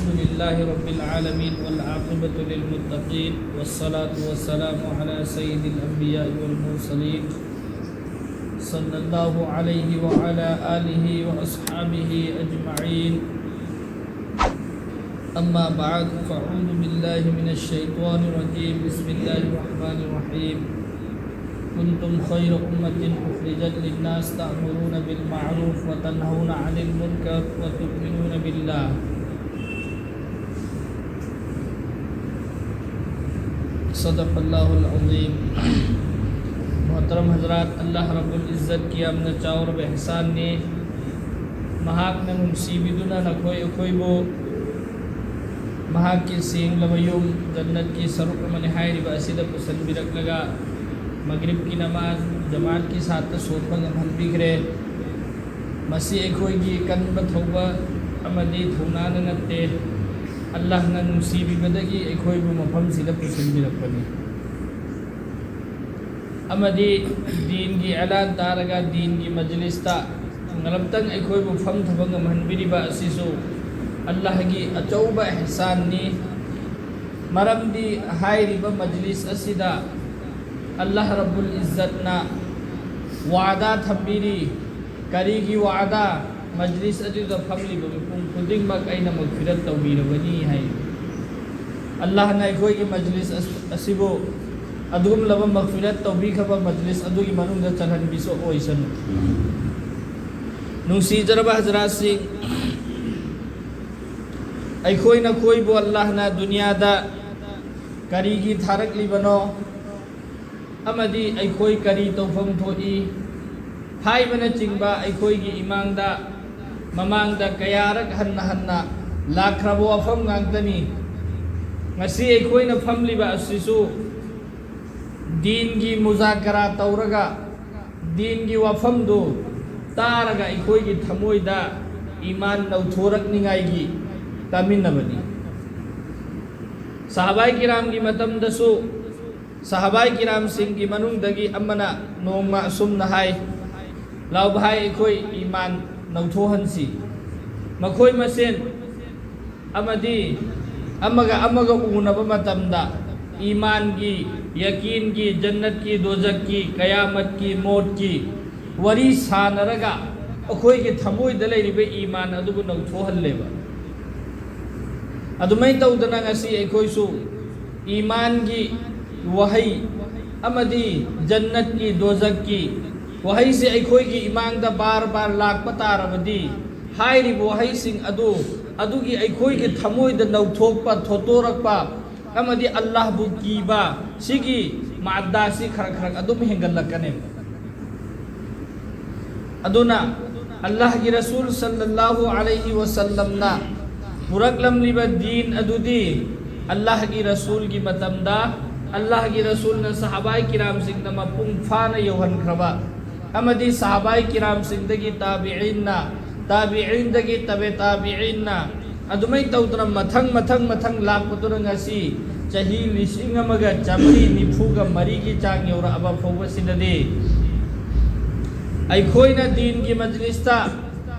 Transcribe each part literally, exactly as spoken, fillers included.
الحمد لله رب العالمين، والعاقبة للمتقين، والصلاة والسلام على سيد الأنبياء والمرسلين، صلى الله عليه وعلى آله وأصحابه أجمعين. أما بعد، فأعوذ بالله من الشيطان الرجيم. بسم الله الرحمن الرحيم. كنتم خير أمة أخرجت للناس تأمرون بالمعروف وتنهون عن المنكر وتؤمنون بالله. صدق الله العظيم. ꯃꯣꯍꯇꯔꯝ ꯍꯖꯔꯥꯠ, ꯑꯜꯂꯥꯍ ꯔꯕꯨꯜ ꯏꯖꯠꯀꯤ ꯌꯥꯝꯅ ꯆꯥꯎꯔꯕ ꯏꯍꯁꯥꯟꯅꯤ꯫ ꯃꯍꯥꯛꯅ ꯅꯨꯡꯁꯤꯕꯤꯗꯨꯅ ꯅꯈꯣꯏ ꯑꯩꯈꯣꯏꯕꯨ ꯃꯍꯥꯛꯀꯤ ꯁꯦꯡꯂꯕ ꯌꯨꯝ ꯖꯟꯅꯠꯀꯤ ꯁꯔꯨꯛ ꯑꯃꯅꯤ ꯍꯥꯏꯔꯤꯕ ꯑꯁꯤꯗ ꯄꯨꯁꯤꯟꯕꯤꯔꯛꯂꯒ ꯃꯒ꯭ꯔꯤꯕꯀꯤ ꯅꯃꯥꯖ ꯖꯃꯥꯠꯀꯤ ꯁꯥꯠꯇ ꯁꯣꯟꯕ ꯉꯝꯍꯟꯕꯤꯈ꯭ꯔꯦ꯫ ꯃꯁꯤ ꯑꯩꯈꯣꯏꯒꯤ ꯀꯟꯕ ꯊꯧꯕ ꯑꯃꯗꯤ ꯊꯧꯅꯥꯅ ꯅꯠꯇꯦ, ꯑꯜꯂꯥꯍꯅ ꯅꯨꯡꯁꯤꯕꯤꯕꯗꯒꯤ ꯑꯩꯈꯣꯏꯕꯨ ꯃꯐꯝꯁꯤꯗ ꯄꯨꯁꯤꯟꯕꯤꯔꯛꯄꯅꯤ꯫ ꯑꯃꯗꯤ ꯗꯤꯟꯒꯤ ꯑꯦꯂꯥꯟ ꯇꯥꯔꯒ ꯗꯤꯟꯒꯤ ꯃꯖꯂꯤꯁꯇ ꯉꯔꯝꯇꯪ ꯑꯩꯈꯣꯏꯕꯨ ꯐꯝꯊꯕ ꯉꯝꯍꯟꯕꯤꯔꯤꯕ ꯑꯁꯤꯁꯨ ꯑꯜꯂꯥꯍꯒꯤ ꯑꯆꯧꯕ ꯏꯍꯁꯥꯟꯅꯤ꯫ ꯃꯔꯝꯗꯤ ꯍꯥꯏꯔꯤꯕ ꯃꯖꯂꯤꯁ ꯑꯁꯤꯗ ꯑꯜꯂꯥꯍ ꯔꯕꯨꯜ ꯏꯖꯠꯅ ꯋꯥꯗꯥ ꯊꯝꯕꯤꯔꯤ꯫ ꯀꯔꯤꯒꯤ ꯋꯥꯗꯥ? ꯃꯖꯂꯤꯁ ꯑꯗꯨꯗ ꯐꯝꯂꯤꯕ ꯃꯤꯄꯨꯝ ꯈꯨꯗꯤꯡꯃꯛ ꯑꯩꯅ ꯃꯒꯐꯤꯔꯠ ꯇꯧꯕꯤꯔꯕꯅꯤ ꯍꯥꯏ꯫ ꯑꯜꯂꯥꯍꯅ ꯑꯩꯈꯣꯏꯒꯤ ꯃꯖꯂꯤꯁ ꯑꯁ-, ꯑꯁꯤꯕꯨ ꯑꯗꯨꯒꯨꯝꯂꯕ ꯃꯒꯐꯤꯔꯠ ꯇꯧꯕꯤꯈ꯭ꯔꯕ ꯃꯖꯂꯤꯁ ꯑꯗꯨꯒꯤ ꯃꯅꯨꯡꯗ ꯆꯜꯍꯟꯕꯤꯁꯨ ꯑꯣꯏꯁꯅꯨ꯫ ꯅꯨꯡꯁꯤꯖꯔꯕ ꯍꯖꯔꯥꯠꯁꯤꯡ, ꯑꯩꯈꯣꯏ ꯅꯈꯣꯏꯕꯨ ꯑꯜꯂꯥꯍꯅ ꯗꯨꯅꯤꯌꯥꯗ ꯀꯔꯤꯒꯤ ꯊꯥꯔꯛꯂꯤꯕꯅꯣ ꯑꯃꯗꯤ ꯑꯩꯈꯣꯏ ꯀꯔꯤ ꯇꯧꯐꯝ ꯊꯣꯛꯏ ꯍꯥꯏꯕꯅꯆꯤꯡꯕ ꯑꯩꯈꯣꯏꯒꯤ ꯏꯃꯥꯡꯗ, ꯃꯃꯥꯡꯗ ꯀꯌꯥꯔꯛ ꯍꯟꯅ ꯍꯟꯅ ꯂꯥꯛꯈ꯭ꯔꯕ ꯋꯥꯐꯝ ꯉꯥꯛꯇꯅꯤ꯫ ꯉꯁꯤ ꯑꯩꯈꯣꯏꯅ ꯐꯝꯂꯤꯕ ꯑꯁꯤꯁꯨ ꯗꯤꯟꯒꯤ ꯃꯨꯖꯥꯀꯔꯥ ꯇꯧꯔꯒ ꯗꯤꯟꯒꯤ ꯋꯥꯐꯝꯗꯨ ꯇꯥꯔꯒ ꯑꯩꯈꯣꯏꯒꯤ ꯊꯃꯣꯏꯗ ꯏꯃꯥꯟ ꯅꯧꯊꯣꯔꯛꯅꯤꯉꯥꯏꯒꯤ ꯇꯥꯃꯤꯟꯅꯕꯅꯤ꯫ ꯁꯍꯥꯕꯥꯏ ꯀꯤꯔꯥꯝꯒꯤ ꯃꯇꯝꯗꯁꯨ ꯁꯍꯥꯕꯥꯏ ꯀꯤꯔꯥꯝꯁꯤꯡꯒꯤ ꯃꯅꯨꯡꯗꯒꯤ ꯑꯃꯅ ꯅꯣꯡꯃ ꯑꯁꯨꯝꯅ ꯍꯥꯏ, "ꯂꯥꯎ ꯚꯥꯏ, ꯑꯩꯈꯣꯏ ꯏꯃꯥꯟ ꯅꯧꯊꯣꯛꯍꯟꯁꯤ꯫" ꯃꯈꯣꯏ ꯃꯁꯦꯟ ꯑꯃꯗꯤ ꯑꯃꯒ ꯑꯃꯒ ꯎꯅꯕ ꯃꯇꯝꯗ ꯏꯃꯥꯟꯒꯤ, ꯌꯀꯤꯟꯒꯤ, ꯖꯟꯅꯠꯀꯤ, ꯗꯣꯖꯛꯀꯤ, ꯀꯌꯥꯃꯠꯀꯤ, ꯃꯣꯠꯀꯤ ꯋꯥꯔꯤ ꯁꯥꯟꯅꯔꯒ ꯑꯩꯈꯣꯏꯒꯤ ꯊꯃꯣꯏꯗ ꯂꯩꯔꯤꯕ ꯏꯃꯥꯟ ꯑꯗꯨꯕꯨ ꯅꯧꯊꯣꯛꯍꯜꯂꯦꯕ꯫ ꯑꯗꯨꯃꯥꯏꯅ ꯇꯧꯗꯅ ꯉꯁꯤ ꯑꯩꯈꯣꯏꯁꯨ ꯏꯃꯥꯟꯒꯤ ꯋꯥꯍꯩ ꯑꯃꯗꯤ ꯖꯟꯅꯠꯀꯤ, ꯗꯣꯖꯛꯀꯤ ꯋꯥꯍꯩꯁꯦ ꯑꯩꯈꯣꯏꯒꯤ ꯏꯃꯥꯡꯗ ꯕꯥꯔ ꯕꯥꯔ ꯂꯥꯛꯄ ꯇꯥꯔꯕꯗꯤ, ꯍꯥꯏꯔꯤꯕ ꯋꯥꯍꯩꯁꯤꯡ ꯑꯗꯨ, ꯑꯗꯨꯒꯤ ꯑꯩꯈꯣꯏꯒꯤ ꯊꯃꯣꯏꯗ ꯅꯧꯊꯣꯛꯄ, ꯊꯣꯠꯇꯣꯔꯛꯄ ꯑꯃꯗꯤ ꯑꯜꯂꯥꯍꯕꯨ ꯀꯤꯕ, ꯁꯤꯒꯤ ꯃꯥꯗꯥꯁꯤ ꯈꯔ ꯈꯔ ꯑꯗꯨꯝ ꯍꯦꯟꯒꯠꯂꯛꯀꯅꯦꯕ꯫ ꯑꯗꯨꯅ ꯑꯜꯂꯥꯍꯒꯤ ꯔꯁꯨꯜ ꯁꯜꯂꯜꯂꯥꯍꯨ ꯑꯂꯩꯍꯤ ꯋꯁꯜꯂꯝꯅ ꯄꯨꯔꯛꯂꯝꯂꯤꯕ ꯗꯤꯟ ꯑꯗꯨꯗꯤ ꯑꯜꯂꯥꯍꯒꯤ ꯔꯁꯨꯜꯒꯤ ꯃꯇꯝꯗ ꯑꯜꯂꯥꯍꯒꯤ ꯔꯁꯨꯜꯅ ꯁꯍꯥꯕꯥꯏ ꯀꯤꯔꯥꯝꯁꯤꯡꯗ ꯃꯄꯨꯡ ꯐꯥꯅ ꯌꯧꯍꯟꯈ꯭ꯔꯕ ꯑꯃꯗꯤ ꯁꯍꯥꯕꯥꯏ ꯀꯤꯔꯥꯝꯁꯤꯡꯗꯒꯤ ꯇꯥꯕꯤꯏꯟꯅ, ꯇꯥꯕꯤꯏꯟꯗꯒꯤ ꯇꯕꯦ ꯇꯥꯕꯤꯏꯟꯅ, ꯑꯗꯨꯃꯥꯏꯅ ꯇꯧꯗꯅ ꯃꯊꯪ ꯃꯊꯪ ꯃꯊꯪ ꯂꯥꯛꯄꯗꯨꯅ ꯉꯁꯤ ꯆꯍꯤ ꯂꯤꯁꯤꯡ ꯑꯃꯒ ꯆꯥꯃꯔꯤ ꯅꯤꯐꯨꯒ ꯃꯔꯤꯒꯤ ꯆꯥꯡ ꯌꯧꯔꯛꯑꯕ ꯐꯥꯎꯕꯁꯤꯗꯗꯤ ꯑꯩꯈꯣꯏꯅ ꯗꯤꯟꯒꯤ ꯃꯖꯂꯤꯁꯇ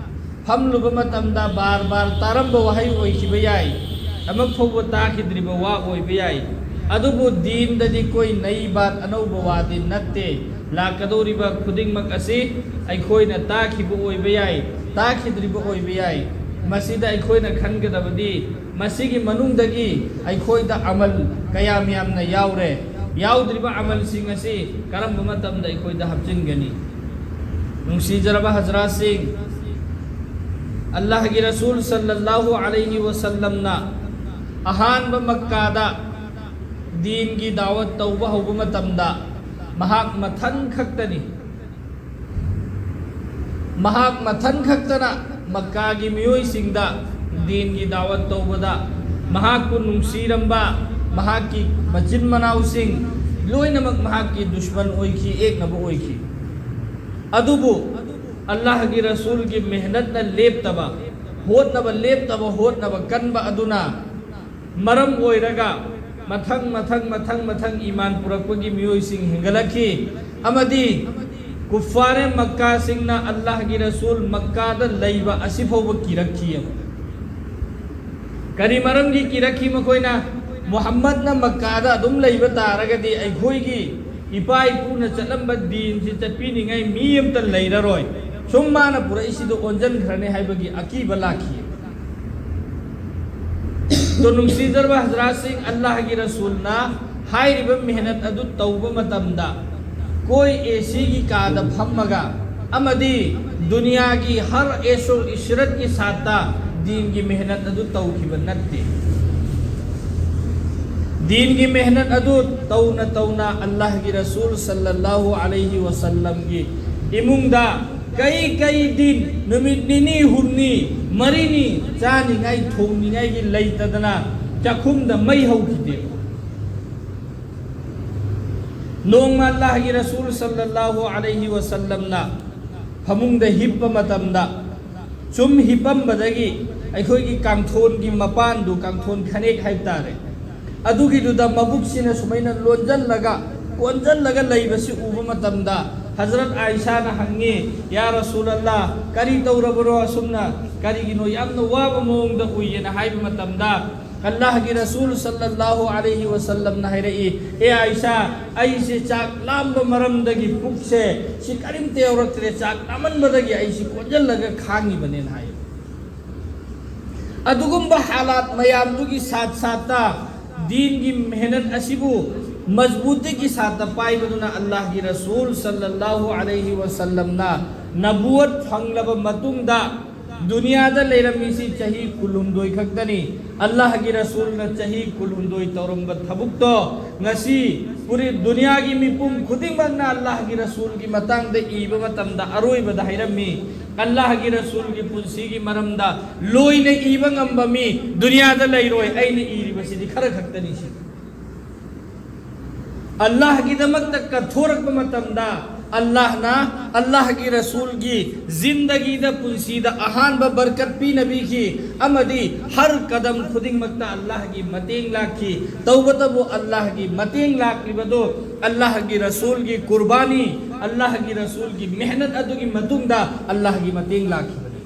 ꯐꯝꯂꯨꯕ ꯃꯇꯝꯗ ꯕꯥꯔ ꯕꯥꯔ ꯇꯥꯔꯝꯕ ꯋꯥꯍꯩ ꯑꯣꯏꯈꯤꯕ ꯌꯥꯏ, ꯑꯃꯨꯛ ꯐꯥꯎꯕ ꯇꯥꯈꯤꯗ꯭ꯔꯤꯕ ꯋꯥ ꯑꯣꯏꯕ ꯌꯥꯏ꯫ ꯑꯗꯨꯕꯨ ꯗꯤꯟꯗꯗꯤ ꯀꯣꯏ ꯅꯩ ꯕꯥꯠ ꯑꯅꯧꯕ ꯋꯥꯗꯤ ꯅꯠꯇꯦ꯫ ꯂꯥꯛꯀꯗꯧꯔꯤꯕ ꯈꯨꯗꯤꯡꯃꯛ ꯑꯁꯤ ꯑꯩꯈꯣꯏꯅ ꯇꯥꯈꯤꯕ ꯑꯣꯏꯕ ꯌꯥꯏ, ꯇꯥꯈꯤꯗ꯭ꯔꯤꯕ ꯑꯣꯏꯕ ꯌꯥꯏ꯫ ꯃꯁꯤꯗ ꯑꯩꯈꯣꯏꯅ ꯈꯟꯒꯗꯕꯗꯤ ꯃꯁꯤꯒꯤ ꯃꯅꯨꯡꯗꯒꯤ ꯑꯩꯈꯣꯏꯗ ꯑꯃꯜ ꯀꯌꯥꯝ ꯌꯥꯝꯅ ꯌꯥꯎꯔꯦ, ꯌꯥꯎꯗ꯭ꯔꯤꯕ ꯑꯃꯜꯁꯤꯡ ꯑꯁꯤ ꯀꯔꯝꯕ ꯃꯇꯝꯗ ꯑꯩꯈꯣꯏꯗ ꯍꯥꯞꯆꯤꯟꯒꯅꯤ? ꯅꯨꯡꯁꯤꯖꯔꯕ ꯍꯖꯔꯥꯠꯁꯤꯡ, ꯑꯜꯂꯥꯍꯒꯤ ꯔꯁꯨꯜ ꯁꯜꯂꯜꯂꯥꯍꯨ ꯑꯂꯩꯍꯤ ꯋꯁꯜꯂꯝꯅ ꯑꯍꯥꯟꯕ ꯃꯛꯀꯥꯗ ꯗꯤꯟꯒꯤ ꯗꯥꯋꯠ ꯇꯧꯕ ꯍꯧꯕ ꯃꯇꯝꯗ ꯃꯍꯥꯛ ꯃꯊꯟ ꯈꯛꯇꯅꯤ꯫ ꯃꯍꯥꯛ ꯃꯊꯟ ꯈꯛꯇꯅ ꯃꯛꯀꯥꯒꯤ ꯃꯤꯑꯣꯏꯁꯤꯡꯗ ꯗꯤꯟꯒꯤ ꯗꯥꯋꯠ ꯇꯧꯕꯗ ꯃꯍꯥꯛꯄꯨ ꯅꯨꯡꯁꯤꯔꯝꯕ ꯃꯍꯥꯛꯀꯤ ꯃꯆꯤꯟ ꯃꯅꯥꯎꯁꯤꯡ ꯂꯣꯏꯅꯃꯛ ꯃꯍꯥꯛꯀꯤ ꯗꯨꯁꯃꯟ ꯑꯣꯏꯈꯤ, ꯑꯦꯛꯅꯕ ꯑꯣꯏꯈꯤ꯫ ꯑꯗꯨꯕꯨ ꯑꯜꯂꯥꯍꯒꯤ ꯔꯁꯨꯜꯒꯤ ꯃꯦꯍꯅꯠꯅ ꯂꯦꯞꯇꯕ, ꯍꯣꯠꯅꯕ ꯂꯦꯞꯇꯕ, ꯍꯣꯠꯅꯕ ꯀꯟꯕ ꯑꯗꯨꯅ ꯃꯔꯝ ꯑꯣꯏꯔꯒ ꯃꯊꯪ ꯃꯊꯪ ꯃꯊꯪ ꯃꯊꯪ ꯏꯃꯥꯟ ꯄꯨꯔꯛꯄꯒꯤ ꯃꯤꯑꯣꯏꯁꯤꯡ ꯍꯦꯟꯒꯠꯂꯛꯈꯤ ꯑꯃꯗꯤ ꯀꯨꯐꯥꯔꯦ ꯃꯛꯀꯥꯁꯤꯡꯅ ꯑꯜꯂꯥꯍꯒꯤ ꯔꯁꯨꯜ ꯃꯛꯀꯥꯗ ꯂꯩꯕ ꯑꯁꯤ ꯐꯥꯎꯕ ꯀꯤꯔꯛꯈꯤ꯫ ꯀꯔꯤ ꯃꯔꯝꯒꯤ ꯀꯤꯔꯛꯈꯤ ꯃꯈꯣꯏꯅ? ꯃꯨꯍꯝꯃꯗꯅ ꯃꯛꯀꯥꯗ ꯑꯗꯨꯝ ꯂꯩꯕ ꯇꯥꯔꯒꯗꯤ ꯑꯩꯈꯣꯏꯒꯤ ꯏꯄꯥ ꯏꯄꯨꯅ ꯆꯠꯂꯝꯕ ꯗꯤꯟꯁꯤ ꯆꯠꯄꯤꯅꯤꯡꯉꯥꯏ ꯃꯤ ꯑꯃꯇ ꯂꯩꯔꯔꯣꯏ꯫ ꯁꯨꯝ ꯃꯥꯅ ꯄꯨꯔꯛꯏꯁꯤꯗ ꯑꯣꯟꯁꯤꯟꯈ꯭ꯔꯅꯤ ꯍꯥꯏꯕꯒꯤ ꯑꯀꯤꯕ ꯂꯥꯛꯈꯤ꯫ ꯑꯗꯣ ꯅꯨꯡꯁꯤꯖꯔꯕ ꯍꯖꯔꯥꯠꯁꯤꯡ, ꯑꯜꯂꯥꯍꯒꯤ ꯔꯁꯨꯜꯅ ꯍꯥꯏꯔꯤꯕ ꯃꯦꯍꯅꯠ ꯑꯗꯨ ꯇꯧꯕ ꯃꯇꯝꯗ ꯀꯣꯏ ꯑꯦꯁꯤꯒꯤ ꯀꯥꯗ ꯐꯝꯃꯒ ꯑꯃꯗꯤ ꯗꯨꯅꯤꯌꯥꯒꯤ ꯍꯔ ꯑꯦꯁꯣ ꯏꯁꯔꯠꯀꯤ ꯁꯥꯠꯇ ꯗꯤꯟꯒꯤ ꯃꯦꯍꯅꯠ ꯑꯗꯨ ꯇꯧꯈꯤꯕ ꯅꯠꯇꯦ꯫ ꯗꯤꯟꯒꯤ ꯃꯦꯍꯅꯠ ꯑꯗꯨ ꯇꯧꯅ ꯇꯧꯅ ꯑꯜꯂꯥꯍꯒꯤ ꯔꯁꯨꯜ ꯁꯜꯂꯜꯂꯥꯍꯨ ꯑꯂꯩꯍꯤ ꯋꯁꯜꯂꯝꯒꯤ ꯏꯃꯨꯡꯗ ꯀꯩ ꯀꯩ ꯗꯤꯟ ꯅꯨꯃꯤꯠ ꯅꯤꯅꯤ ꯍꯨꯝꯅꯤ ꯃꯔꯤꯅꯤ ꯆꯥꯅꯤꯡꯉꯥꯏ ꯊꯣꯡꯅꯤꯡꯉꯥꯏꯒꯤ ꯂꯩꯇꯗꯅ ꯆꯥꯛꯈꯨꯝꯗ ꯃꯩ ꯍꯧꯈꯤꯗꯦ꯫ ꯅꯣꯡꯃ ꯑꯜꯂꯥꯍꯒꯤ ꯔꯁꯨꯜ ꯁꯜꯂꯜꯂꯥꯍꯨ ꯑꯂꯩꯍꯤ ꯋꯁꯜꯂꯝꯅ ꯐꯃꯨꯡꯗ ꯍꯤꯞꯄ ꯃꯇꯝꯗ ꯁꯨꯝ ꯍꯤꯞꯄꯝꯕꯗꯒꯤ ꯑꯩꯈꯣꯏꯒꯤ ꯀꯥꯡꯊꯣꯟꯒꯤ ꯃꯄꯥꯟꯗꯨ, ꯀꯥꯡꯊꯣꯟ ꯈꯅꯦꯛ ꯍꯥꯏꯕ ꯇꯥꯔꯦ, ꯑꯗꯨꯒꯤꯗꯨꯗ ꯃꯕꯨꯛꯁꯤꯅ ꯁꯨꯃꯥꯏꯅ ꯂꯣꯟꯁꯤꯜꯂꯒ ꯀꯣꯟꯁꯤꯜꯂꯒ ꯂꯩꯕꯁꯤ ꯎꯕ ꯃꯇꯝꯗ ꯍꯖꯔꯠ ꯑꯥꯏꯁꯥꯅ ꯍꯪꯉꯤ, "ꯌꯥ ꯔꯁꯨꯂꯜꯂꯥ, ꯀꯔꯤ ꯇꯧꯔꯕꯅꯣ ꯑꯁꯨꯝꯅ? ꯀꯔꯤꯒꯤꯅꯣ ꯌꯥꯝꯅ ꯋꯥꯕ ꯃꯑꯣꯡꯗ ꯎꯏꯌꯦꯅ?" ꯍꯥꯏꯕ ꯃꯇꯝꯗ ꯑꯜꯂꯥꯍꯒꯤ ꯔꯁꯨꯜ ꯁꯜꯂꯜꯂꯥꯍꯨ ꯑꯂꯩꯍꯤ ꯋꯁꯜꯂꯝꯅ ꯍꯥꯏꯔꯛꯏ, "ꯑꯦ ꯑꯥꯏꯁꯥ, ꯑꯩꯁꯦ ꯆꯥꯛ ꯂꯥꯝꯕ ꯃꯔꯝꯗꯒꯤ ꯄꯨꯛꯁꯦ ꯁꯤ ꯀꯔꯤꯝꯇ ꯌꯧꯔꯛꯇ꯭ꯔꯦ, ꯆꯥꯛ ꯂꯥꯝꯃꯟꯕꯗꯒꯤ ꯑꯩꯁꯤ ꯀꯣꯟꯁꯤꯜꯂꯒ ꯈꯥꯡꯉꯤꯕꯅꯦꯅ" ꯍꯥꯏ꯫ ꯑꯗꯨꯒꯨꯝꯕ ꯍꯥꯂꯥꯠ ꯃꯌꯥꯝꯗꯨꯒꯤ ꯁꯥꯠ ꯁꯥꯠꯇ ꯗꯤꯟꯒꯤ ꯃꯦꯍꯅꯠ ꯑꯁꯤꯕꯨ ꯃꯖꯕꯨꯇꯤꯒꯤ ꯁꯥꯠꯇ ꯄꯥꯏꯕꯗꯨꯅ ꯑꯜꯂꯥꯍꯒꯤ ꯔꯁꯨꯜ ꯁꯜꯂꯜꯂꯥꯍꯨ ꯑꯂꯩꯍꯤ ꯋꯁꯜꯂꯝꯅ ꯅꯕꯨꯋꯠ ꯐꯪꯂꯕ ꯃꯇꯨꯡꯗ ꯗꯨꯅꯤꯌꯥꯗ ꯂꯩꯔꯝꯃꯤꯁꯤ ꯆꯍꯤ ꯀꯨꯟꯍꯨꯝꯗꯣꯏ ꯈꯛꯇꯅꯤ꯫ ꯑꯜꯂꯥꯍꯒꯤ ꯔꯁꯨꯜꯅ ꯆꯍꯤ ꯀꯨꯟꯍꯨꯝꯗꯣꯏ ꯇꯧꯔꯝꯕ ꯊꯕꯛꯇꯣ ꯉꯁꯤ ꯄꯨꯔꯤ ꯗꯨꯅꯤꯌꯥꯒꯤ ꯃꯤꯄꯨꯝ ꯈꯨꯗꯤꯡꯃꯛꯅ ꯑꯜꯂꯥꯍꯒꯤ ꯔꯁꯨꯜꯒꯤ ꯃꯇꯥꯡꯗ ꯏꯕ ꯃꯇꯝꯗ ꯑꯔꯣꯏꯕꯗ ꯍꯥꯏꯔꯝꯃꯤ, ꯑꯜꯂꯥꯍꯒꯤ ꯔꯁꯨꯜꯒꯤ ꯄꯨꯟꯁꯤꯒꯤ ꯃꯔꯝꯗ ꯂꯣꯏꯅ ꯏꯕ ꯉꯝꯕ ꯃꯤ ꯗꯨꯅꯤꯌꯥꯗ ꯂꯩꯔꯣꯏ, ꯑꯩꯅ ꯏꯔꯤꯕꯁꯤꯗꯤ ꯈꯔ ꯈꯛꯇꯅꯤ ꯁꯤ꯫ ꯑꯜꯂꯥꯍꯒꯤꯗꯃꯛꯇ ꯀꯠꯊꯣꯔꯛꯄ ꯃꯇꯝꯗ ꯑꯜꯂꯥꯍꯅ ꯑꯜꯂꯥꯍꯒꯤ ꯔꯁꯨꯜꯒꯤ ꯖꯤꯟꯗꯒꯤꯗ, ꯄꯨꯟꯁꯤꯗ ꯑꯍꯥꯟꯕ ꯕꯔꯀꯠ ꯄꯤꯅꯕꯤꯈꯤ ꯑꯃꯗꯤ ꯍꯔ ꯀꯗꯝ ꯈꯨꯗꯤꯡꯃꯛꯇ ꯑꯜꯂꯥꯍꯒꯤ ꯃꯇꯦꯡ ꯂꯥꯛꯈꯤ꯫ ꯇꯧꯕꯇꯕꯨ ꯑꯜꯂꯥꯍꯒꯤ ꯃꯇꯦꯡ ꯂꯥꯛꯂꯤꯕꯗꯨ ꯑꯜꯂꯥꯍꯒꯤ ꯔꯁꯨꯜꯒꯤ ꯀꯨꯔꯕꯥꯅꯤ, ꯑꯜꯂꯥꯍꯒꯤ ꯔꯁꯨꯜꯒꯤ ꯃꯦꯍꯅꯠ ꯑꯗꯨꯒꯤ ꯃꯇꯨꯡꯗ ꯑꯜꯂꯥꯍꯒꯤ ꯃꯇꯦꯡ ꯂꯥꯛꯈꯤꯕꯅꯤ꯫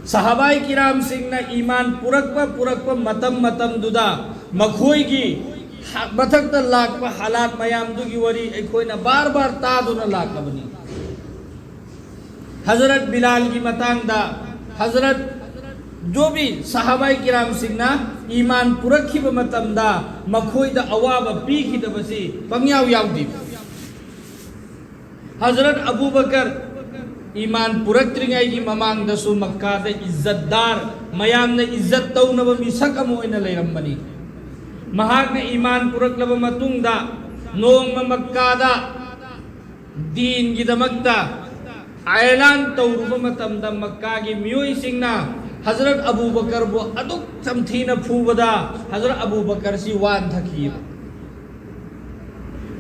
ꯁꯍꯥꯕꯥꯏ ꯀꯤꯔꯥꯝꯁꯤꯡꯅ ꯏꯃꯥꯟ ꯄꯨꯔꯛꯄ ꯄꯨꯔꯛꯄ ꯃꯇꯝ ꯃꯇꯝꯗꯨꯗ ꯃꯈꯣꯏꯒꯤ ꯍ-, ꯃꯊꯛꯇ ꯂꯥꯛꯄ ꯍꯥꯂꯥꯠ ꯃꯌꯥꯝꯗꯨꯒꯤ ꯋꯥꯔꯤ ꯑꯩꯈꯣꯏꯅ ꯕꯥꯔ ꯕꯥꯔ ꯇꯥꯗꯨꯅ ꯂꯥꯛꯂꯕꯅꯤ꯫ ꯍꯖꯔꯠ ꯕꯤꯂꯥꯜꯒꯤ ꯃꯇꯥꯡꯗ, ꯍꯖꯔꯠ ꯖꯣꯕꯤ ꯁꯍꯥꯕꯥꯏ ꯀꯤꯔꯥꯝꯁꯤꯡꯅ ꯏꯃꯥꯟ ꯄꯨꯔꯛꯈꯤꯕ ꯃꯇꯝꯗ ꯃꯈꯣꯏꯗ ꯑꯋꯥꯕ ꯄꯤꯈꯤꯗꯕꯁꯤ ꯄꯪꯌꯥꯎ ꯌꯥꯎꯗꯦ꯫ ꯍꯖꯔꯠ ꯑꯕꯨ ꯕꯀꯔ ꯏꯃꯥꯟ ꯄꯨꯔꯛꯇ꯭ꯔꯤꯉꯩꯒꯤ ꯃꯃꯥꯡꯗꯁꯨ ꯃꯛꯀꯥꯗ ꯏꯖꯠꯗꯥꯔ, ꯃꯌꯥꯝꯅ ꯏꯖꯠ ꯇꯧꯅꯕ ꯃꯤꯁꯛ ꯑꯃ ꯑꯣꯏꯅ ꯂꯩꯔꯝꯕꯅꯤ꯫ ꯃꯍꯥꯛꯅ ꯏꯃꯥꯟ ꯄꯨꯔꯛꯂꯕ ꯃꯇꯨꯡꯗ ꯅꯣꯡꯃ ꯃꯛꯀꯥꯗ ꯗꯤꯟꯒꯤꯗꯃꯛꯇ ꯑꯦꯂꯥꯟ ꯇꯧꯔꯨꯕ ꯃꯇꯝꯗ ꯃꯛꯀꯥꯒꯤ ꯃꯤꯑꯣꯏꯁꯤꯡꯅ ꯍꯖꯔꯠ ꯑꯕꯨ ꯕꯀꯔꯕꯨ ꯑꯗꯨꯛ ꯌꯥꯝ ꯊꯤꯅ ꯐꯨꯕꯗ ꯍꯖꯔꯠ ꯑꯕꯨ ꯕꯀꯔꯁꯤ ꯋꯥꯟꯊꯈꯤꯕ꯫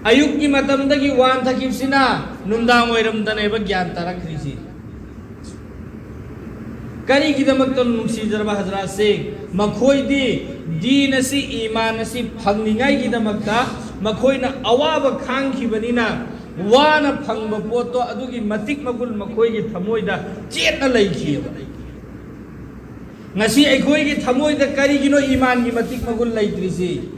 ꯑꯌꯨꯛꯀꯤ ꯃꯇꯝꯗꯒꯤ ꯋꯥꯟꯊꯈꯤꯕꯁꯤꯅ ꯅꯨꯡꯗꯥꯡ ꯋꯥꯏꯔꯝꯗꯅꯦꯕ ꯒ꯭ꯌꯥꯟ ꯇꯥꯔꯛꯈ꯭ꯔꯤꯁꯤ꯫ ꯀꯔꯤꯒꯤꯗꯃꯛꯇ ꯅꯨꯡꯁꯤꯖꯔꯕ ꯍꯖꯔꯥꯠꯁꯤꯡ? ꯃꯈꯣꯏꯗꯤ ꯗꯤꯟ ꯑꯁꯤ, ꯏꯃꯥꯟ ꯑꯁꯤ ꯐꯪꯅꯤꯡꯉꯥꯏꯒꯤꯗꯃꯛꯇ ꯃꯈꯣꯏꯅ ꯑꯋꯥꯕ ꯈꯥꯡꯈꯤꯕꯅꯤꯅ, ꯋꯥꯅ ꯐꯪꯕ ꯄꯣꯠꯇꯣ ꯑꯗꯨꯒꯤ ꯃꯇꯤꯛ ꯃꯒꯨꯟ ꯃꯈꯣꯏꯒꯤ ꯊꯃꯣꯏꯗ ꯆꯦꯠꯅ ꯂꯩꯈꯤꯑꯕ꯫ ꯉꯁꯤ ꯑꯩꯈꯣꯏꯒꯤ ꯊꯃꯣꯏꯗ ꯀꯔꯤꯒꯤꯅꯣ ꯏꯃꯥꯟꯒꯤ ꯃꯇꯤꯛ ꯃꯒꯨꯟ ꯂꯩꯇ꯭ꯔꯤꯁꯤ?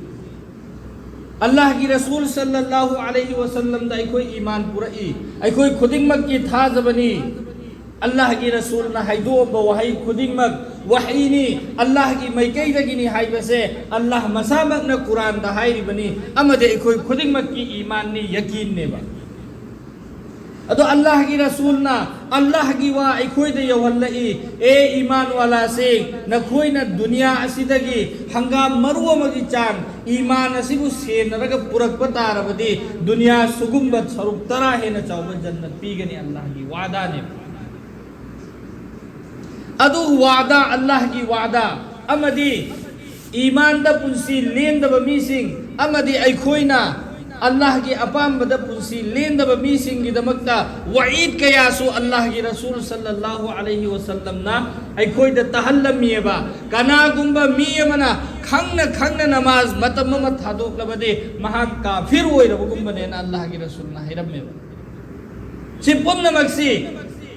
ꯑꯜꯂꯥꯍꯒꯤ ꯔꯁꯨꯜ ꯁꯜꯂꯜꯂꯥꯍꯨ ꯑꯂꯩꯍꯤ ꯋꯁꯜꯂꯝꯗ ꯑꯩꯈꯣꯏ ꯏꯃꯥꯟ ꯄꯨꯔꯛꯏ꯫ ꯑꯩꯈꯣꯏ ꯈꯨꯗꯤꯡꯃꯛꯀꯤ ꯊꯥꯖꯕꯅꯤ꯫ ꯑꯜꯂꯥꯍꯒꯤ ꯔꯁꯨꯜꯅ ꯍꯥꯏꯗꯣꯛꯑꯝꯕ ꯋꯥꯍꯩ ꯈꯨꯗꯤꯡꯃꯛ ꯋꯥꯍꯩꯅꯤ, ꯑꯜꯂꯥꯍꯒꯤ ꯃꯥꯏꯀꯩꯗꯒꯤꯅꯤ ꯍꯥꯏꯕꯁꯦ ꯑꯜꯂꯥꯍ ꯃꯁꯥꯃꯛꯅ ꯀꯨꯔꯥꯟꯗ ꯍꯥꯏꯔꯤꯕꯅꯤ, ꯑꯃꯗꯤ ꯑꯩꯈꯣꯏ ꯈꯨꯗꯤꯡꯃꯛꯀꯤ ꯏꯃꯥꯟꯅꯤ, ꯌꯀꯤꯟꯅꯦꯕ꯫ ꯑꯗꯣ ꯑꯜꯂꯥꯍꯒꯤ ꯔꯁꯨꯜꯅ ꯑꯜꯂꯥꯍꯒꯤ ꯋꯥ ꯑꯩꯈꯣꯏꯗ ꯌꯧꯍꯜꯂꯛꯏ, "ꯑꯦ ꯏꯃꯥꯟ ꯋꯥꯂꯥꯁꯤꯡ, ꯅꯈꯣꯏꯅ ꯗꯨꯅꯤꯌꯥ ꯑꯁꯤꯗꯒꯤ ꯍꯪꯒꯥꯝ ꯃꯔꯨ ꯑꯃꯒꯤ ꯆꯥꯡ ꯏꯃꯥꯟ ꯑꯁꯤꯕꯨ ꯁꯦꯟꯅꯔꯒ ꯄꯨꯔꯛꯄ ꯇꯥꯔꯕꯗꯤ, ꯗꯨꯅꯤꯌꯥ ꯁꯨꯒꯨꯝꯕ ꯁꯔꯨꯛ ꯇꯔꯥ ꯍꯦꯟꯅ ꯆꯥꯎꯕ ꯖꯟꯅꯠ ꯄꯤꯒꯅꯤ", ꯑꯜꯂꯥꯍꯒꯤ ꯋꯥꯗꯥꯅꯦꯕ꯫ ꯑꯗꯨ ꯋꯥꯗꯥ, ꯑꯜꯂꯥꯍꯒꯤ ꯋꯥꯗꯥ ꯑꯃꯗꯤ ꯏꯃꯥꯟꯗ ꯄꯨꯟꯁꯤ ꯂꯦꯟꯗꯕ ꯃꯤꯁꯤꯡ ꯑꯃꯗꯤ ꯑꯩꯈꯣꯏꯅ ꯑꯜꯂꯥꯍꯒꯤ ꯑꯄꯥꯝꯕꯗ ꯄꯨꯟꯁꯤ ꯂꯦꯟꯗꯕ ꯃꯤꯁꯤꯡꯒꯤꯗꯃꯛꯇ ꯋꯥꯏꯗ ꯀꯌꯥꯁꯨ ꯑꯜꯂꯥꯍꯒꯤ ꯔꯁꯨꯜ ꯁꯜꯂꯜꯂꯥꯍꯨ ꯑꯂꯩꯍꯤ ꯋꯁꯜꯂꯝꯅ ꯑꯩꯈꯣꯏꯗ ꯇꯥꯍꯜꯂꯝꯃꯤꯑꯕ꯫ ꯀꯅꯥꯒꯨꯝꯕ ꯃꯤ ꯑꯃꯅ ꯈꯪꯅ ꯈꯪꯅ ꯅꯃꯥꯖ ꯃꯇꯝ ꯑꯃ ꯊꯥꯗꯣꯛꯂꯕꯗꯤ ꯃꯍꯥꯛ ꯀꯥꯐꯤꯔ ꯑꯣꯏꯔꯕꯒꯨꯝꯕꯅꯦꯅ ꯑꯜꯂꯥꯍꯒꯤ ꯔꯁꯨꯜꯅ ꯍꯥꯏꯔꯝꯃꯦꯕ꯫ ꯁꯤ ꯄꯨꯝꯅꯃꯛꯁꯤ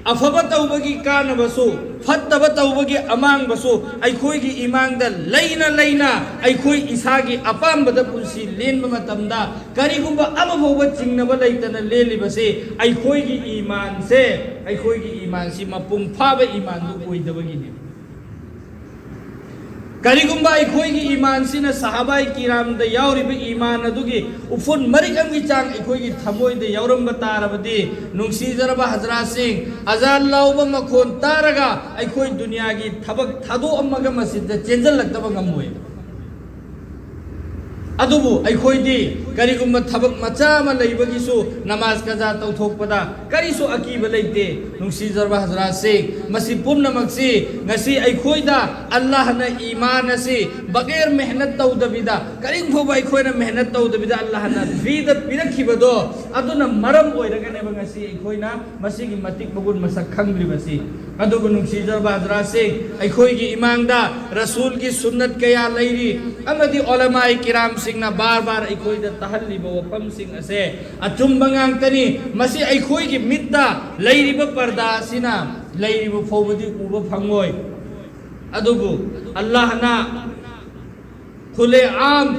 ꯑꯐꯕ ꯇꯧꯕꯒꯤ ꯀꯥꯟꯅꯕꯁꯨ, ꯐꯠꯇꯕ ꯇꯧꯕꯒꯤ ꯑꯃꯥꯡꯕꯁꯨ ꯑꯩꯈꯣꯏꯒꯤ ꯏꯃꯥꯡꯗ ꯂꯩꯅ ꯂꯩꯅ ꯑꯩꯈꯣꯏ ꯏꯁꯥꯒꯤ ꯑꯄꯥꯝꯕꯗ ꯄꯨꯟꯁꯤ ꯂꯦꯟꯕ ꯃꯇꯝꯗ, ꯀꯔꯤꯒꯨꯝꯕ ꯑꯃꯐꯥꯎꯕ ꯆꯤꯡꯅꯕ ꯂꯩꯇꯅ ꯂꯦꯜꯂꯤꯕꯁꯤ ꯑꯩꯈꯣꯏꯒꯤ ꯏꯃꯥꯟꯁꯦ, ꯑꯩꯈꯣꯏꯒꯤ ꯏꯃꯥꯟꯁꯤ ꯃꯄꯨꯡ ꯐꯥꯕ ꯏꯃꯥꯟꯗꯨ ꯑꯣꯏꯗꯕꯒꯤꯅꯤ꯫ ꯀꯔꯤꯒꯨꯝꯕ ꯑꯩꯈꯣꯏꯒꯤ ꯏꯃꯥꯟꯁꯤꯅ ꯁꯍꯥꯕꯥꯏ ꯀꯤꯔꯥꯝꯗ ꯌꯥꯎꯔꯤꯕ ꯏꯃꯥꯟ ꯑꯗꯨꯒꯤ ꯎꯐꯨꯟ ꯃꯔꯤꯛ ꯑꯃꯒꯤ ꯆꯥꯡ ꯑꯩꯈꯣꯏꯒꯤ ꯊꯃꯣꯏꯗ ꯌꯥꯎꯔꯝꯕ ꯇꯥꯔꯕꯗꯤ, ꯅꯨꯡꯁꯤꯖꯔꯕ ꯍꯖꯔꯥꯠꯁꯤꯡ, ꯑꯖꯥꯟ ꯂꯥꯎꯕ ꯃꯈꯣꯟ ꯇꯥꯔꯒ ꯑꯩꯈꯣꯏ ꯗꯨꯅꯤꯌꯥꯒꯤ ꯊꯕꯛ ꯊꯥꯗꯣꯛꯑꯝꯃꯒ ꯃꯁꯤꯗ ꯆꯦꯟꯁꯤꯜꯂꯛꯇꯕ ꯉꯝꯃꯣꯏ꯫ ꯑꯗꯨꯕꯨ ꯑꯩꯈꯣꯏꯗꯤ ꯀꯔꯤꯒꯨꯝꯕ ꯊꯕꯛ ꯃꯆꯥ ꯑꯃ ꯂꯩꯕꯒꯤꯁꯨ ꯅꯃꯥꯖ ꯀꯖꯥ ꯇꯧꯊꯣꯛꯄꯗ ꯀꯔꯤꯁꯨ ꯑꯀꯤꯕ ꯂꯩꯇꯦ꯫ ꯅꯨꯡꯁꯤꯖꯔꯕ ꯍꯖꯔꯥꯠꯁꯤꯡ, ꯃꯁꯤ ꯄꯨꯝꯅꯃꯛꯁꯤ ꯉꯁꯤ ꯑꯩꯈꯣꯏꯗ ꯑꯜꯂꯥꯍꯅ ꯏꯃꯥꯟ ꯑꯁꯤ ꯕꯒꯦꯔ ꯃꯦꯍꯅꯠ ꯇꯧꯗꯕꯤꯗ, ꯀꯔꯤꯝ ꯐꯥꯎꯕ ꯑꯩꯈꯣꯏꯅ ꯃꯦꯍꯅꯠ ꯇꯧꯗꯕꯤꯗ ꯑꯜꯂꯥꯍꯅ ꯐ꯭ꯔꯤꯗ ꯄꯤꯔꯛꯈꯤꯕꯗꯣ, ꯑꯗꯨꯅ ꯃꯔꯝ ꯑꯣꯏꯔꯒꯅꯦꯕ ꯉꯁꯤ ꯑꯩꯈꯣꯏꯅ ꯃꯁꯤꯒꯤ ꯃꯇꯤꯛ ꯃꯒꯨꯟ ꯃꯁꯛ ꯈꯪꯗ꯭ꯔꯤꯕꯁꯤ꯫ ꯑꯗꯨꯕꯨ ꯅꯨꯡꯁꯤꯖꯔꯕ ꯍꯖꯔꯥꯠꯁꯤꯡ, ꯑꯩꯈꯣꯏꯒꯤ ꯏꯃꯥꯡꯗ ꯔꯁꯨꯜꯒꯤ ꯁꯨꯟꯅꯠ ꯀꯌꯥ ꯂꯩꯔꯤ, ꯑꯃꯗꯤ ꯎꯂꯃꯥꯏ ꯀꯤꯔꯥꯝꯁꯤꯡꯅ ꯕꯥꯔ ꯕꯥꯔ ꯑꯩꯈꯣꯏꯗ ꯇꯥꯍꯜꯂꯤꯕ ꯋꯥꯐꯝꯁꯤꯡ ꯑꯁꯦ ꯑꯆꯨꯝꯕ ꯉꯥꯛꯇꯅꯤ꯫ ꯃꯁꯤ ꯑꯩꯈꯣꯏꯒꯤ ꯃꯤꯠꯇ ꯂꯩꯔꯤꯕ ꯄꯔꯗꯥ ꯑꯁꯤꯅ ꯂꯩꯔꯤꯕ ꯐꯥꯎꯕꯗꯤ ꯎꯕ ꯐꯪꯉꯣꯏ꯫ ꯑꯗꯨꯕꯨ ꯑꯜꯂꯥꯍꯅ ꯈꯨꯂꯦ ꯑꯥꯝ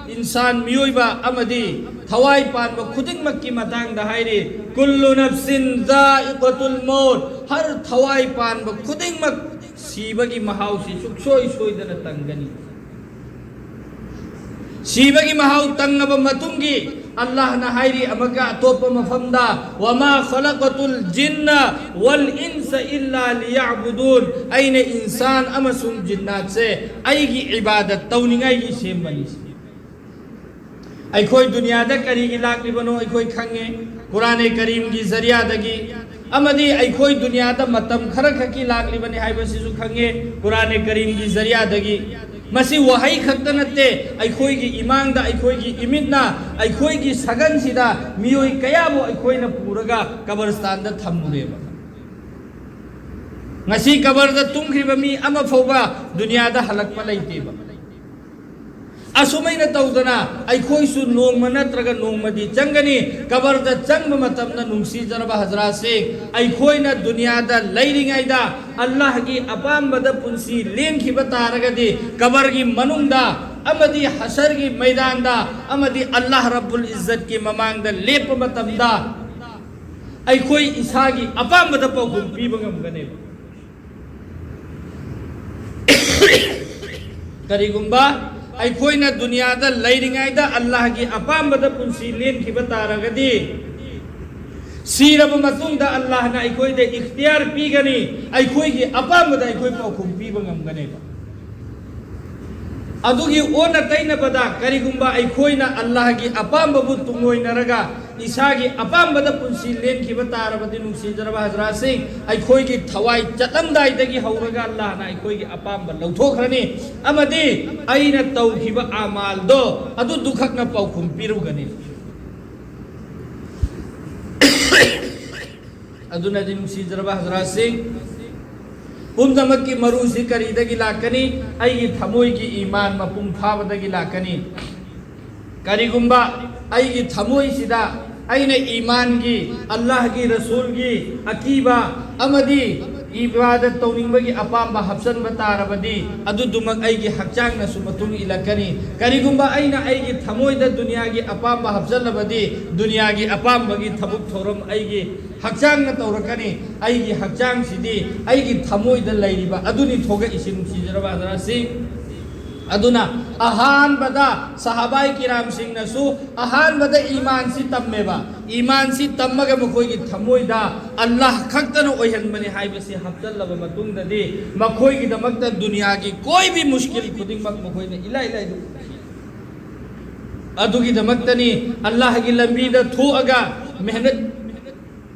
ꯏꯟꯁꯥꯟ, ꯃꯤꯑꯣꯏꯕ ꯑꯃꯗꯤ ꯊꯋꯥꯏ ꯄꯥꯟꯕ ꯈꯨꯗꯤꯡꯃꯛꯀꯤ ꯃꯇꯥꯡꯗ ꯍꯥꯏꯔꯤ, "ꯀꯨꯜꯂꯨ ꯅꯐꯁꯤꯟ ꯖꯥꯏꯀꯥꯇꯨꯜ ꯃꯧꯠ", ꯍꯔ ꯊꯋꯥꯏ ꯄꯥꯟꯕ ꯈꯨꯗꯤꯡꯃꯛ ꯁꯤꯕꯒꯤ ꯃꯍꯥꯎꯁꯤ ꯁꯨꯡꯁꯣꯏ ꯁꯣꯏꯗꯅ ꯇꯪꯒꯅꯤ꯫ ꯁꯤꯕꯒꯤ ꯃꯍꯥꯎ ꯇꯪꯉꯕ ꯃꯇꯨꯡꯒꯤ ꯑꯜꯂꯥꯍꯅ ꯍꯥꯏꯔꯤ ꯑꯃꯒ ꯑꯇꯣꯞꯄ ꯃꯐꯝꯗ, "ꯋꯃꯥ ꯈꯂꯛꯇꯨꯜ ꯖꯤꯟꯅ ꯋꯜ ꯏꯟꯁ ꯏꯜꯂꯥ ꯂꯤꯌꯥꯕꯨꯗꯨꯟ", ꯑꯩꯅ ꯏꯟꯁꯥꯟ ꯑꯃꯁꯨꯡ ꯖꯤꯟꯅꯥꯠꯁꯦ ꯑꯩꯒꯤ ꯏꯕꯥꯗꯠ ꯇꯧꯅꯤꯡꯉꯥꯏꯒꯤ ꯁꯦꯝꯕꯅꯤ꯫ ꯑꯩꯈꯣꯏ ꯗꯨꯅꯤꯌꯥꯗ ꯀꯔꯤꯒꯤ ꯂꯥꯛꯂꯤꯕꯅꯣ ꯑꯩꯈꯣꯏ ꯈꯪꯉꯦ, ꯀꯨꯔꯥꯅꯦ ꯀꯔꯤꯝꯒꯤ ꯖꯔꯤꯌꯥꯗꯒꯤ, ꯑꯃꯗꯤ ꯑꯩꯈꯣꯏ ꯗꯨꯅꯤꯌꯥꯗ ꯃꯇꯝ ꯈꯔꯈꯛꯀꯤ ꯂꯥꯛꯂꯤꯕꯅꯤ ꯍꯥꯏꯕꯁꯤꯁꯨ ꯈꯪꯉꯦ, ꯀꯨꯔꯥꯅꯦ ꯀꯔꯤꯝꯒꯤ ꯖꯔꯤꯌꯥꯗꯒꯤ꯫ ꯃꯁꯤ ꯋꯥꯍꯩ ꯈꯛꯇ ꯅꯠꯇꯦ, ꯑꯩꯈꯣꯏꯒꯤ ꯏꯃꯥꯡꯗ ꯑꯩꯈꯣꯏꯒꯤ ꯏꯃꯤꯠꯅ ꯑꯩꯈꯣꯏꯒꯤ ꯁꯒꯟꯁꯤꯗ ꯃꯤꯑꯣꯏ ꯀꯌꯥꯕꯨ ꯑꯩꯈꯣꯏꯅ ꯄꯨꯔꯒ ꯀꯕꯔꯁꯇꯥꯟꯗ ꯊꯝꯃꯨꯔꯦꯕ꯫ ꯉꯁꯤ ꯀꯕꯔꯗ ꯇꯨꯝꯈ꯭ꯔꯤꯕ ꯃꯤ ꯑꯃ ꯐꯥꯎꯕ ꯗꯨꯅꯤꯌꯥꯗ ꯍꯜꯂꯛꯄ ꯂꯩꯇꯦꯕ꯫ ꯑꯁꯨꯃꯥꯏꯅ ꯇꯧꯗꯅ ꯑꯩꯈꯣꯏꯁꯨ ꯅꯣꯡꯃ ꯅꯠꯇ꯭ꯔꯒ ꯅꯣꯡꯃꯗꯤ ꯆꯪꯒꯅꯤ꯫ ꯀꯕꯔꯗ ꯆꯪꯕ ꯃꯇꯝꯗ, ꯅꯨꯡꯁꯤꯖꯔꯕ ꯍꯖꯔꯥꯠꯁꯤꯡ, ꯑꯩꯈꯣꯏꯅ ꯗꯨꯅꯤꯌꯥꯗ ꯂꯩꯔꯤꯉꯩꯗ ꯑꯜꯂꯥꯍꯒꯤ ꯑꯄꯥꯝꯕꯗ ꯄꯨꯟꯁꯤ ꯂꯦꯟꯈꯤꯕ ꯇꯥꯔꯒꯗꯤ, ꯀꯕꯔꯒꯤ ꯃꯅꯨꯡꯗ ꯑꯃꯗꯤ ꯍꯁꯔꯒꯤ ꯃꯩꯗꯥꯟꯗ ꯑꯃꯗꯤ ꯑꯜꯂꯥꯍ ꯔꯕꯨꯜ ꯏꯖꯠꯀꯤ ꯃꯃꯥꯡꯗ ꯂꯦꯞꯄ ꯃꯇꯝꯗ, ꯑꯩꯈꯣꯏ ꯏꯁꯥꯒꯤ ꯑꯄꯥꯝꯕꯗ ꯄꯥꯎꯈꯨꯝ ꯄꯤꯕ ꯉꯝꯒꯅꯦꯕ꯫ ꯀꯔꯤꯒꯨꯝꯕ ꯑꯩꯈꯣꯏꯅ ꯗꯨꯅꯤꯌꯥꯗ ꯂꯩꯔꯤꯉꯩꯗ ꯑꯜꯂꯥꯍꯒꯤ ꯑꯄꯥꯝꯕꯗ ꯄꯨꯟꯁꯤ ꯂꯦꯟꯈꯤꯕ ꯇꯥꯔꯒꯗꯤ, ꯁꯤꯔꯕ ꯃꯇꯨꯡꯗ ꯑꯜꯂꯥꯍꯅ ꯑꯩꯈꯣꯏꯗ ꯏꯈꯇꯤꯌꯥꯔ ꯄꯤꯒꯅꯤ, ꯑꯩꯈꯣꯏꯒꯤ ꯑꯄꯥꯝꯕꯗ ꯑꯩꯈꯣꯏ ꯄꯥꯎꯈꯨꯝ ꯄꯤꯕ ꯉꯝꯒꯅꯦꯕ꯫ ꯑꯗꯨꯒꯤ ꯑꯣꯟꯅ ꯇꯩꯅꯕꯗ, ꯀꯔꯤꯒꯨꯝꯕ ꯑꯩꯈꯣꯏꯅ ꯑꯜꯂꯥꯍꯒꯤ ꯑꯄꯥꯝꯕꯕꯨ ꯇꯨꯡꯑꯣꯏꯅꯔꯒ ꯏꯁꯥꯒꯤ ꯑꯄꯥꯝꯕꯗ ꯄꯨꯟꯁꯤ ꯂꯦꯟꯈꯤꯕ ꯇꯥꯔꯕꯗꯤ, ꯅꯨꯡꯁꯤꯖꯔꯕ ꯍꯖꯔꯥꯠꯁꯤꯡ, ꯑꯩꯈꯣꯏꯒꯤ ꯊꯋꯥꯏ ꯆꯠꯂꯝꯗꯥꯏꯗꯒꯤ ꯍꯧꯔꯒ ꯑꯜꯂꯥꯍꯅ ꯑꯩꯈꯣꯏꯒꯤ ꯑꯄꯥꯝꯕ ꯂꯧꯊꯣꯛꯈ꯭ꯔꯅꯤ, ꯑꯃꯗꯤ ꯑꯩꯅ ꯇꯧꯈꯤꯕ ꯑꯃꯥꯜꯗꯣ ꯑꯗꯨꯗꯨꯈꯛꯅ ꯄꯥꯎꯈꯨꯝ ꯄꯤꯔꯨꯒꯅꯤ꯫ ꯑꯗꯨꯅꯗꯤ, ꯅꯨꯡꯁꯤꯖꯔꯕ ꯍꯖꯔꯥꯠꯁꯤꯡ, ꯄꯨꯝꯅꯃꯛꯀꯤ ꯃꯔꯨꯁꯤ ꯀꯔꯤꯗꯒꯤ ꯂꯥꯛꯀꯅꯤ? ꯑꯩꯒꯤ ꯊꯃꯣꯏꯒꯤ ꯏꯃꯥꯟ ꯃꯄꯨꯡ ꯐꯥꯕꯗꯒꯤ ꯂꯥꯛꯀꯅꯤ꯫ ꯀꯔꯤꯒꯨꯝꯕ ꯑꯩꯒꯤ ꯊꯃꯣꯏꯁꯤꯗ ꯑꯩꯅ ꯏꯃꯥꯟꯒꯤ, ꯑꯜꯂꯥꯍꯒꯤ ꯔꯁꯨꯜꯒꯤ ꯑꯀꯤꯕ ꯑꯃꯗꯤ ꯏꯕꯥꯗꯠ ꯇꯧꯅꯤꯡꯕꯒꯤ ꯑꯄꯥꯝꯕ ꯍꯥꯞꯆꯟꯕ ꯇꯥꯔꯕꯗꯤ, ꯑꯗꯨꯗꯨꯃꯛ ꯑꯩꯒꯤ ꯍꯛꯆꯥꯡꯅꯁꯨ ꯃꯇꯨꯡ ꯏꯜꯂꯛꯀꯅꯤ꯫ ꯀꯔꯤꯒꯨꯝꯕ ꯑꯩꯅ ꯑꯩꯒꯤ ꯊꯃꯣꯏꯗ ꯗꯨꯅꯤꯌꯥꯒꯤ ꯑꯄꯥꯝꯕ ꯍꯥꯞꯆꯜꯂꯕꯗꯤ, ꯗꯨꯅꯤꯌꯥꯒꯤ ꯑꯄꯥꯝꯕꯒꯤ ꯊꯕꯛ ꯊꯧꯔꯝ ꯑꯩꯒꯤ ꯍꯛꯆꯥꯡꯅ ꯇꯧꯔꯛꯀꯅꯤ꯫ ꯑꯩꯒꯤ ꯍꯛꯆꯥꯡꯁꯤꯗꯤ ꯑꯩꯒꯤ ꯊꯃꯣꯏꯗ ꯂꯩꯔꯤꯕ ꯑꯗꯨꯅꯤ ꯊꯣꯛꯂꯛꯏꯁꯤ, ꯅꯨꯡꯁꯤꯖꯔꯕ ꯍꯖꯔꯥꯠꯁꯤꯡ꯫ ꯑꯗꯨꯅ ꯑꯍꯥꯟꯕꯗ ꯁꯍꯥꯕꯥꯏ ꯀꯤꯔꯥꯝꯁꯤꯡꯅꯁꯨ ꯑꯍꯥꯟꯕꯗ ꯏꯃꯥꯟꯁꯤ ꯇꯝꯃꯦꯕ꯫ ꯏꯃꯥꯟꯁꯤ ꯇꯝꯃꯒ ꯃꯈꯣꯏꯒꯤ ꯊꯃꯣꯏꯗ ꯑꯜꯂꯥꯍ ꯈꯛꯇꯅ ꯑꯣꯏꯍꯟꯕꯅꯤ ꯍꯥꯏꯕꯁꯤ ꯍꯥꯞꯆꯜꯂꯕ ꯃꯇꯨꯡꯗꯗꯤ, ꯃꯈꯣꯏꯒꯤꯗꯃꯛꯇ ꯗꯨꯅꯤꯌꯥꯒꯤ ꯀꯣꯏꯕꯤ ꯃꯨꯁꯀꯤꯜ ꯈꯨꯗꯤꯡꯃꯛ ꯃꯈꯣꯏꯅ ꯏꯂꯥꯏ ꯂꯥꯏꯗꯨ ꯎꯈꯤ꯫ ꯑꯗꯨꯒꯤꯗꯃꯛꯇꯅꯤ ꯑꯜꯂꯥꯍꯒꯤ ꯂꯝꯕꯤꯗ ꯊꯣꯛꯑꯒ ꯃꯦꯍꯅꯠ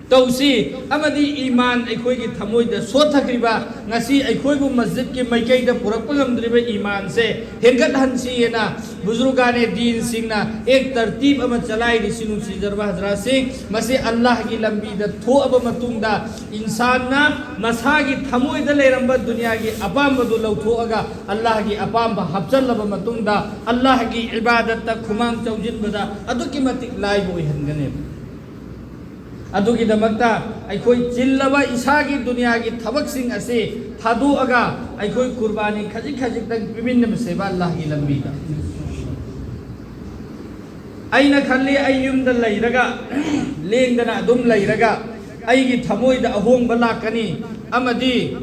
ꯇꯧꯁꯤ ꯑꯃꯗꯤ ꯏꯃꯥꯟ ꯑꯩꯈꯣꯏꯒꯤ ꯊꯃꯣꯏꯗ ꯁꯣꯠꯊꯈ꯭ꯔꯤꯕ, ꯉꯁꯤ ꯑꯩꯈꯣꯏꯕꯨ ꯃꯁꯖꯤꯗꯀꯤ ꯃꯥꯏꯀꯩꯗ ꯄꯨꯔꯛꯄ ꯉꯝꯗ꯭ꯔꯤꯕ ꯏꯃꯥꯟꯁꯦ ꯍꯦꯟꯒꯠꯍꯟꯁꯤ ꯍꯥꯏꯅ ꯕꯨꯖꯨꯔꯒꯥꯅꯦ ꯗꯤꯟꯁꯤꯡꯅ ꯑꯦꯛ ꯇꯔꯇꯤꯕ ꯑꯃ ꯆꯂꯥꯏꯔꯤꯁꯤ꯫ ꯅꯨꯡꯁꯤꯖꯔꯕ ꯍꯖꯔꯥꯠꯁꯤꯡ, ꯃꯁꯤ ꯑꯜꯂꯥꯍꯒꯤ ꯂꯝꯕꯤꯗ ꯊꯣꯛꯑꯕ ꯃꯇꯨꯡꯗ ꯏꯟꯁꯥꯟꯅ ꯃꯁꯥꯒꯤ ꯊꯃꯣꯏꯗ ꯂꯩꯔꯝꯕ ꯗꯨꯅꯤꯌꯥꯒꯤ ꯑꯄꯥꯝꯕꯗꯨ ꯂꯧꯊꯣꯛꯑꯒ ꯑꯜꯂꯥꯍꯒꯤ ꯑꯄꯥꯝꯕ ꯍꯥꯞꯆꯜꯂꯕ ꯃꯇꯨꯡꯗ ꯑꯜꯂꯥꯍꯒꯤ ꯏꯕꯥꯗꯠꯇ ꯈꯨꯃꯥꯡ ꯆꯥꯎꯁꯤꯟꯕꯗ ꯑꯗꯨꯛꯀꯤ ꯃꯇꯤꯛ ꯂꯥꯏꯕ ꯑꯣꯏꯍꯟꯒꯅꯦꯕ꯫ ꯑꯗꯨꯒꯤꯗꯃꯛꯇ ꯑꯩꯈꯣꯏ ꯆꯤꯜꯂꯕ ꯏꯁꯥꯒꯤ ꯗꯨꯅꯤꯌꯥꯒꯤ ꯊꯕꯛꯁꯤꯡ ꯑꯁꯤ ꯊꯥꯗꯣꯛꯑꯒ ꯑꯩꯈꯣꯏ ꯀꯨꯔꯕꯥꯅꯤ ꯈꯖꯤꯛ ꯈꯖꯤꯛꯇꯪ ꯄꯤꯃꯤꯟꯅꯕꯁꯦꯕ ꯑꯜꯂꯥꯍꯒꯤ ꯂꯝꯕꯤꯗ꯫ ꯑꯩꯅ ꯈꯜꯂꯤ, ꯑꯩ ꯌꯨꯝꯗ ꯂꯩꯔꯒ, ꯂꯦꯡꯗꯅ ꯑꯗꯨꯝ ꯂꯩꯔꯒ ꯑꯩꯒꯤ ꯊꯃꯣꯏꯗ ꯑꯍꯣꯡꯕ ꯂꯥꯛꯀꯅꯤ ꯑꯃꯗꯤ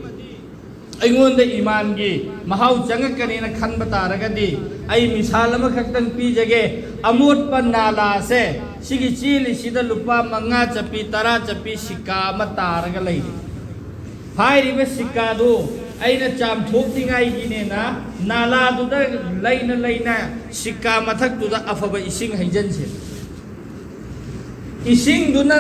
ꯑꯩꯉꯣꯟꯗ ꯏꯃꯥꯟꯒꯤ ꯃꯍꯥꯎ ꯆꯪꯉꯛꯀꯅꯤꯅ ꯈꯟꯕ ꯇꯥꯔꯒꯗꯤ, ꯑꯩ ꯃꯤꯁꯥꯜ ꯑꯃꯈꯛꯇꯪ ꯄꯤꯖꯒꯦ꯫ ꯑꯃꯣꯠꯄ ꯅꯥꯂꯥꯁꯦ, ꯁꯤꯒꯤ ꯆꯦꯜꯂꯤꯁꯤꯗ ꯂꯨꯄꯥ ꯃꯉꯥ ꯆꯠꯄꯤ, ꯇꯔꯥ ꯆꯠꯄꯤ ꯁꯤꯛꯀꯥ ꯑꯃ ꯇꯥꯔꯒ ꯂꯩꯔꯤ꯫ ꯍꯥꯏꯔꯤꯕ ꯁꯤꯛꯀꯥꯗꯨ ꯑꯩꯅ ꯆꯥꯝꯊꯣꯛꯅꯤꯡꯉꯥꯏꯒꯤꯅꯦꯅ ꯅꯥꯂꯥꯗꯨꯗ ꯂꯩꯅ ꯂꯩꯅ ꯁꯤꯛꯀꯥ ꯃꯊꯛꯇꯨꯗ ꯑꯐꯕ ꯏꯁꯤꯡ ꯍꯩꯖꯤꯟꯁꯦ꯫ ꯏꯁꯤꯡꯗꯨꯅ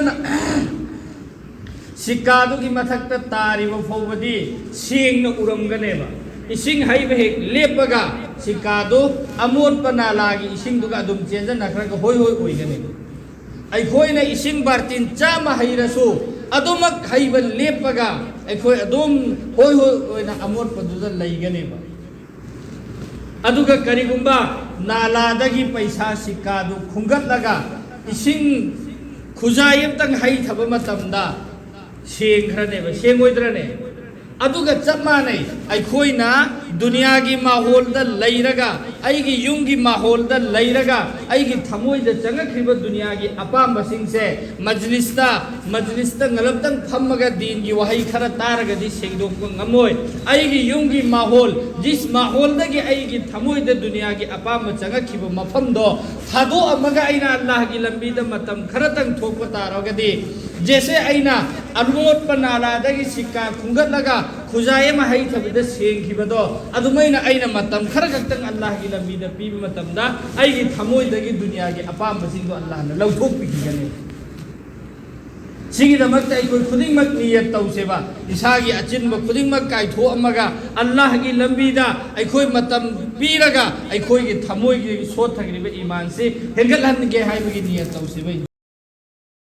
ꯁꯤꯛꯀꯥꯗꯨꯒꯤ ꯃꯊꯛꯇ ꯇꯥꯔꯤꯕ ꯐꯥꯎꯕꯗꯤ ꯁꯦꯡꯅ ꯎꯔꯝꯒꯅꯦꯕ꯫ ꯏꯁꯤꯡ ꯍꯩꯕ ꯍꯦꯛ ꯂꯦꯞꯄꯒ ꯁꯤꯛꯀꯥꯗꯨ ꯑꯃꯣꯠꯄ ꯅꯥꯂꯥꯒꯤ ꯏꯁꯤꯡꯗꯨꯒ ꯑꯗꯨꯝ ꯆꯦꯟꯖꯟꯅꯈ꯭ꯔꯒ ꯍꯣꯏ ꯍꯣꯏ ꯑꯣꯏꯒꯅꯤ꯫ ꯑꯩꯈꯣꯏꯅ ꯏꯁꯤꯡ ꯕꯥꯔꯇꯤꯟ ꯆꯥꯝꯃ ꯍꯩꯔꯁꯨ ꯑꯗꯨꯃꯛ ꯍꯩꯕ ꯂꯦꯞꯄꯒ ꯑꯩꯈꯣꯏ ꯑꯗꯨꯝ ꯍꯣꯏ ꯍꯣꯏ ꯑꯣꯏꯅ ꯑꯃꯣꯠꯄꯗꯨꯗ ꯂꯩꯒꯅꯦꯕ꯫ ꯑꯗꯨꯒ ꯀꯔꯤꯒꯨꯝꯕ ꯅꯥꯂꯥꯗꯒꯤ ꯄꯩꯁꯥ ꯁꯤꯛꯀꯥꯗꯨ ꯈꯨꯝꯒꯠꯂꯒ ꯏꯁꯤꯡ ꯈꯨꯖꯥꯏ ꯑꯃꯇꯪ ꯍꯩꯊꯕ ꯃꯇꯝꯗ ꯁꯦꯡꯈ꯭ꯔꯅꯦꯕ, ꯁꯦꯡꯉꯣꯏꯗ꯭ꯔꯅꯦ? ꯑꯗꯨꯒ ꯆꯞ ꯃꯥꯟꯅꯩ, ꯑꯩꯈꯣꯏꯅ ꯗꯨꯅꯤꯌꯥꯒꯤ ꯃꯥꯍꯣꯜꯗ ꯂꯩꯔꯒ, ꯑꯩꯒꯤ ꯌꯨꯝꯒꯤ ꯃꯥꯍꯣꯜꯗ ꯂꯩꯔꯒ, ꯑꯩꯒꯤ ꯊꯃꯣꯏꯗ ꯆꯪꯉꯛꯈ꯭ꯔꯤꯕ ꯗꯨꯅꯤꯌꯥꯒꯤ ꯑꯄꯥꯝꯕꯁꯤꯡꯁꯦ ꯃꯖꯂꯤꯁꯇ, ꯃꯖꯂꯤꯁꯇ ꯉꯂꯞꯇꯪ ꯐꯝꯃꯒ ꯗꯤꯟꯒꯤ ꯋꯥꯍꯩ ꯈꯔ ꯇꯥꯔꯒꯗꯤ ꯁꯦꯡꯗꯣꯛꯄ ꯉꯝꯃꯣꯏ꯫ ꯑꯩꯒꯤ ꯌꯨꯝꯒꯤ ꯃꯥꯍꯣꯜ, ꯖꯤꯁ ꯃꯥꯍꯣꯜꯗꯒꯤ ꯑꯩꯒꯤ ꯊꯃꯣꯏꯗ ꯗꯨꯅꯤꯌꯥꯒꯤ ꯑꯄꯥꯝꯕ ꯆꯪꯉꯛꯈꯤꯕ ꯃꯐꯝꯗꯣ ꯊꯥꯗꯣꯛꯑꯝꯃꯒ ꯑꯩꯅ ꯑꯜꯂꯥꯍꯒꯤ ꯂꯝꯕꯤꯗ ꯃꯇꯝ ꯈꯔꯇꯪ ꯊꯣꯛꯄ ꯇꯥꯔꯒꯗꯤ, ꯖꯦꯁꯦ ꯑꯩꯅ ꯑꯃꯣꯠꯄ ꯅꯥꯂꯥꯗꯒꯤ ꯁꯤꯛꯀꯥ ꯈꯨꯝꯒꯠꯂꯒ ꯈꯨꯖꯥꯏ ꯑꯃ ꯍꯩꯊꯕꯗ ꯁꯦꯡꯈꯤꯕꯗꯣ, ꯑꯗꯨꯃꯥꯏꯅ ꯑꯩꯅ ꯃꯇꯝ ꯈꯔ ꯈꯛꯇꯪ ꯑꯜꯂꯥꯍꯒꯤ ꯂꯝꯕꯤꯗ ꯄꯤꯕ ꯃꯇꯝꯗ ꯑꯩꯒꯤ ꯊꯃꯣꯏꯗꯒꯤ ꯗꯨꯅꯤꯌꯥꯒꯤ ꯑꯄꯥꯝꯕꯁꯤꯡꯗꯣ ꯑꯜꯂꯥꯍꯅ ꯂꯧꯊꯣꯛꯄꯤꯈꯤꯒꯅꯤ꯫ ꯁꯤꯒꯤꯗꯃꯛꯇ ꯑꯩꯈꯣꯏ ꯈꯨꯗꯤꯡꯃꯛ ꯅꯤꯌꯠ ꯇꯧꯁꯦꯕ꯫ ꯏꯁꯥꯒꯤ ꯑꯆꯤꯟꯕ ꯈꯨꯗꯤꯡꯃꯛ ꯀꯥꯏꯊꯣꯛꯑꯝꯃꯒ ꯑꯜꯂꯥꯍꯒꯤ ꯂꯝꯕꯤꯗ ꯑꯩꯈꯣꯏ ꯃꯇꯝ ꯄꯤꯔꯒ ꯑꯩꯈꯣꯏꯒꯤ ꯊꯃꯣꯏꯒꯤ ꯁꯣꯠꯊꯈ꯭ꯔꯤꯕ ꯏꯃꯥꯟꯁꯤ ꯍꯦꯟꯒꯠꯍꯟꯒꯦ ꯍꯥꯏꯕꯒꯤ ꯅꯤꯌꯠ ꯇꯧꯁꯦꯕ꯫